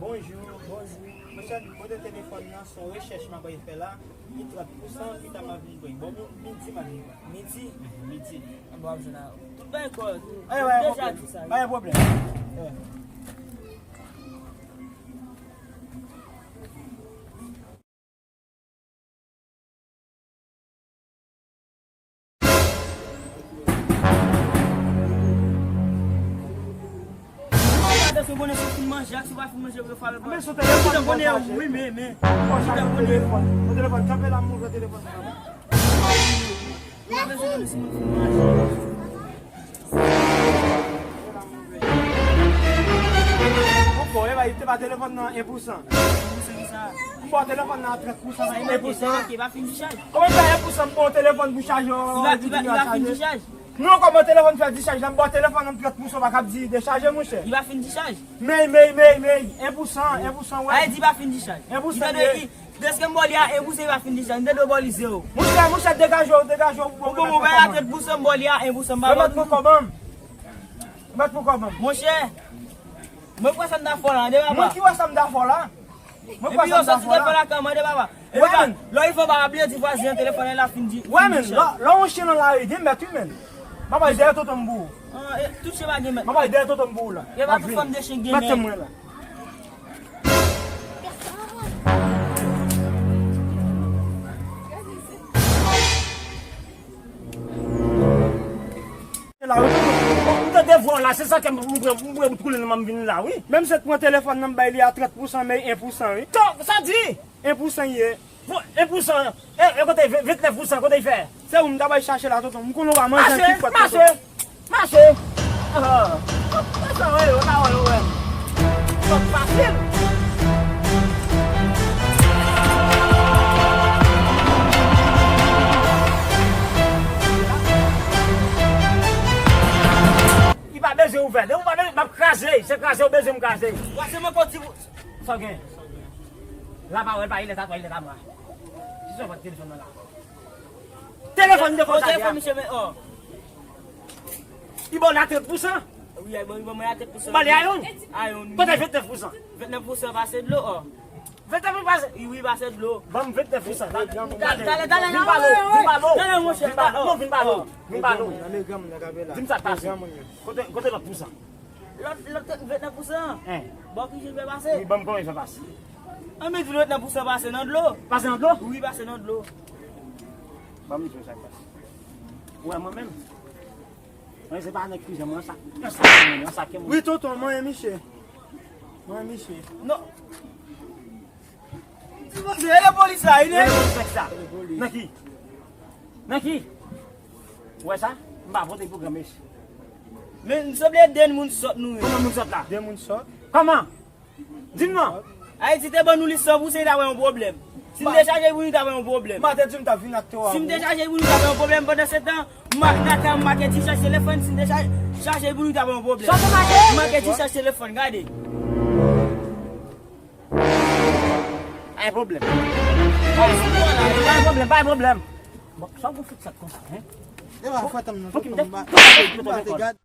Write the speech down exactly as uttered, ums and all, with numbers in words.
Bonjou. Bonjou. Monchè, pote telefòn nan, se yon rechèch m ap fè la. Li trant pousan, pita m ap vin pran. Bon, mi-, midi m ap vin pran. Midi? Midi. Bon, w ap jwenn a tout bagay kòrèk. Deja di sa. Pa gen pwoblèm. Atansyon, konnen si w fin manje ak si w pa fin manje, yo frape pa. Men sou telefòn, konnen, wi, men, men. Bon, chaje telefòn. Bon, telefòn, kanpe la, m ouvè telefòn. Ou pa bezwen konnen si moun fin manje. Bon, e ba, li te ba telefòn nan en pousan. En pousan ki sa? M ba w telefòn nan a trant pousan, en pousan. Deblòke, pa fin dichaj. Kòman fè en pousan m ba w telefòn pou chaje, li pa fin dichaj. Non, kòman telefòn fè dichaj la, m ba w telefòn nan trant pousan, pa kab di dechaje, monchè. Li pa fin dichaj. Mey, mey, mey, mey, en pousan, en pousan, wè. Ay, di pa fin dichaj. En pousan, li tande ki, deske m ba w li a en pousan, li pa fin dichaj. M te dwe ba w li zewo. Monchè, monchè, degaje w, degaje w, ou bon, mwen bay a trant pousan, m ba w li a en pousan, m pa ba w. Remèt mwen kòb an m. Remèt mwen kòb an m. Monchè, mwen kwè sa m ta fè w la, de papa. Mwen ki wè sa m ta fè w la? Mwen kwè sa m ta fè w la? Epi yo soti telefòn la, kòmande papa. Epi pa, lè w fò pa bliye di vwazen an telefòn la fin di. Wè, men, lè, lè yon chen nan lari, gen mèt, wi, men. M ap al dèyè tonton m pou ou. Ah, e, tout chen pa gen mèt. M ap al dèyè tonton m pou ou la. E pa tout fanm de chen gen mèt. Mèt se mwen la. La, wi. Ou tande vwa w la, se sa ke m, m, m, m, m koule nan men m vin la, wi. Menm se pran telefòn nan, m bay li a trant pousan, men en pousan, wi. Sa di? En pousan ye. Bon, en pousan, e, e kote ventnèf pousan, kote l fè? Se ou m ta bay chache la, tonton. M konnen w pa manje an ki fwèt, tonton. Mache, mache. Ah, sa wè, yo ta wè, yo wè. Fòk fasil. Li pa bezwen ouvè. Depi w pa bezwen, m ap kraze. Se kraze w bezwen m kraze. Wè, se mwen k di pou, sa w gen? La pa wè, l pa, il est à toi, il est à moi. Ki sa w fè telefòn nan la? Telefòn de konsa. Telefòn misye, men, oh. Li ba w la trant pousan? Wi, li ban, li ban mwen la trant pousan. Ou ba li a youn? A youn. Kote ventnèf pousan? Ventnèf pousan pase dlo, oh. Ventnèf pousan pase? Wi, wi, pase dlo. Ban m ventnèf pousan. Talè, talè, talè, vin pale w, vin pale w. Talè, monchè, vin pale w. Non, vin pale w. Vin pale w. Di m sa k pase. Kote, kote lòt pousan? Lòt, lòt ventnèf pousan an? Hein. Bon, ki jan l fè pase? Wi, ban m kòman l fè pase. An, men di lòt ventnèf pousan pase nan dlo. Pase nan dlo? Wi, pase nan dlo. Ban m di w sa k pase. Ou wè mwen menm? Mwen se pa nèg ki jan mwen sa. Mwen sa ke mwen. Wi, tonton, mwen e misye. Mwen e misye. Non. Ti bondye, e polis la, wi, ne? E polis la. Nan ki? Nan ki? Ou wè sa? M pa vote pou granmesi. Men, m sanble de moun sòt nou ye. Kòman moun sòt la? De moun sòt? Kòman? Di m non. Ayiti te ban nou li san pousan, li ta pran yon pwoblèm. Si m te chaje pou nou, li ta pran yon pwoblèm. M pa te di m t ap vin ak to a. Si m te chaje pou nou, li ta pran yon pwoblèm. Pandan se tan, m ak Naka, m make dichaj telefòn. Si m te chaje, chaje pou nou, li ta pran yon pwoblèm. Sa w te make? M make dichaj telefòn, gade. Pa gen pwoblèm. Pa gen pwoblèm, pa gen pwoblèm. Bon, sa w pou fout sa konsa, hein? E pa fè tanm nan, fòk m te, fòk m te gade.